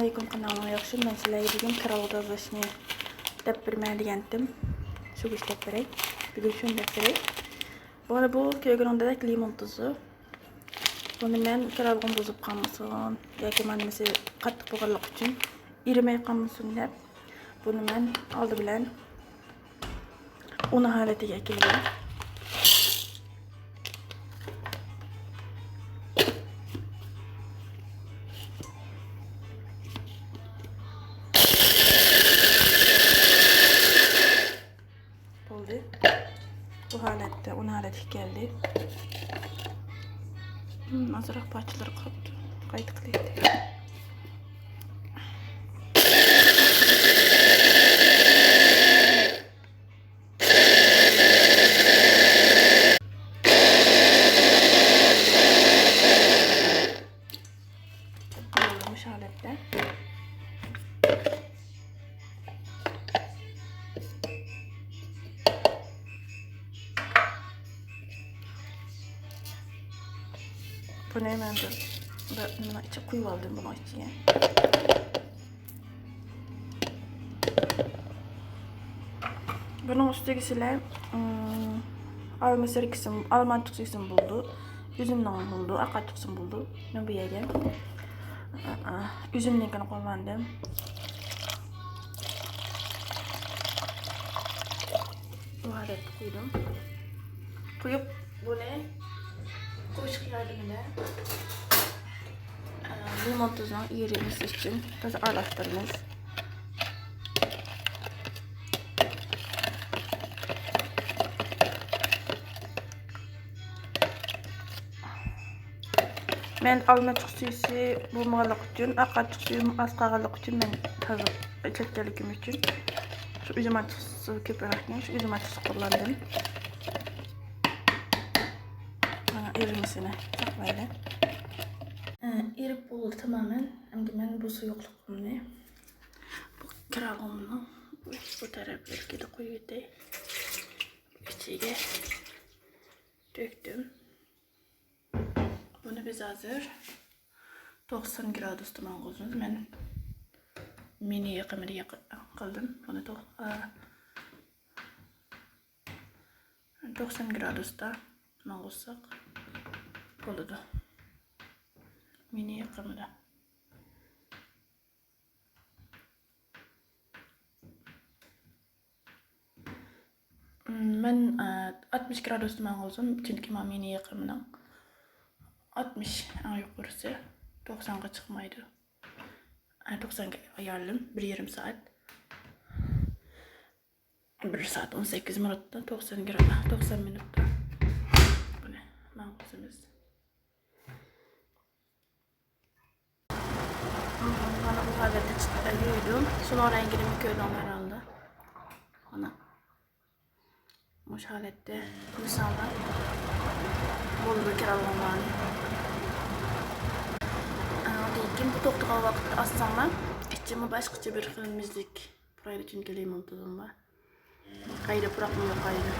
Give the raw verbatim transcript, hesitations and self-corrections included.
ئەلەيكۇم، قانداقلىرىڭلار ياخشىمۇ؟ مەن سىلەرگە بۈگۈن كىرئاگرو تازىلاشنى دەپ بېرىمەن دېگەنتىم. شۇ ئىش دەپ بېرەي. بۈگۈن شۇنى دەپ بېرەي. بۇ، بۇ كۆرگىنىڭدەك لىمون تۇزى. بۇنى مەن كىرئاگروم بۇزۇپ قالمىسۇن ياكى مانىمىسى قاتتىق بولغانلىقى ئۈچۈن ئېرىمەي قالمىسۇن دەپ، بۇنى مەن ئالدى بىلەن ئۇن ھالىتىگە ئەكىلىمەن. بولدى. بۇ ھالەتتە ئۇن ھالەتكە كەلدى. ھىم، ئازراق پارچىلىرى قاپتۇ. قايتا قىلىۋېتەي. بولدى، مۇشۇ ھالەتتە. بۇنى مەن بىر، بىر نېمىنىڭ ئىچىگە قۇيۇپ ئالدىم، بۇنىڭ ئىچىگە. بۇنىڭ ئۈستىگە سىلەر، ئىم، ئالما سىركىسىمۇ، ئالما ئاچچىقسۈيىسىمۇ بولىدۇ، ئۈزۈمنىڭ بولىدۇ، ئاق ئاچچىقسىمۇ بولىدۇ. مەن بۇ يەرگە، ئا، ئا، ئۈزۈمنىڭكىنى قوللاندىم. بۇ ھالەتتە قۇيدۇم. قۇيۇپ، بۇنى قوشۇق ياردىمىدە، ئە، لىمون تۇزىنىڭ ئېرىمىسى ئۈچۈن تازا ئارىلاشتۇرىمىز. مەن ئالما ئاچچىقسۈيى بولمىغانلىقى ئۈچۈن، ئاق ئاچچىقسۈيۈم ئاز قالغانلىقى ئۈچۈن، مەن ھازىر ئىشلەتكەنلىكىم ئۈچۈن شۇ ئۈزۈم ئاچچىقسۈيى كۆپرەككەن، شۇ ئۈزۈم ئاچچىقسۈيى قوللاندىم. مانا ئېرىمىسىنى ساقلايلى. ئېرىپ بولدى تامامەن. ئەمدى مەن بۇ سۇيۇقلۇقۇمنى بۇ كىرئاگرومنىڭ بۇ تەرەپلىرىگە قۇيۇۋېتەي. ئىچىگە تۆكتۈم. بۇنى بىز ھازىر توقسان گرادۇستا ماڭغۇزىمىز. مەن مىنى يېقىمىدا يېقى-، قىلدىم. بۇنى تو-، ئا، توقسان گرادۇستا ماڭغۇزساق بولىدۇ. مىنى يېقىمىدا. مەن، ئە، ئاتمىش گرادۇستا ماڭغۇزدۇم، چۈنكى مانا مېنى يېقىمنىڭ ئاتمىش ئەڭ يۇقىرىسى، توقسانغا چىقمايدۇ. ئە، توقسانغا ئايالىم، بىر يېرىم سائەت. بىر سائەت ئون سەككىز مىنۇتتا، توقسان گرا-، توقسان مىنۇتتا بۇنى ماڭغۇزىمىز. مانا بۇ ھالەتتە چىقىپ يۇيدۇم. شۇنىڭ رەڭگىنىمۇ كۆردۈڭلار ھالدا. مانا مۇشۇ ھالەتتە يۇساڭلار بولىدۇ كىرئاگروملارنى. ئاندىن كېيىن بۇ توختىغان ۋاقىتتا ئاچساڭلار ئىچىمۇ باشقىچە بىر خىل مۈزدەك پۇرايدۇ، چۈنكى لىمون تۇزۇم بار. قايدا پۇراقمۇ يوقايدۇ.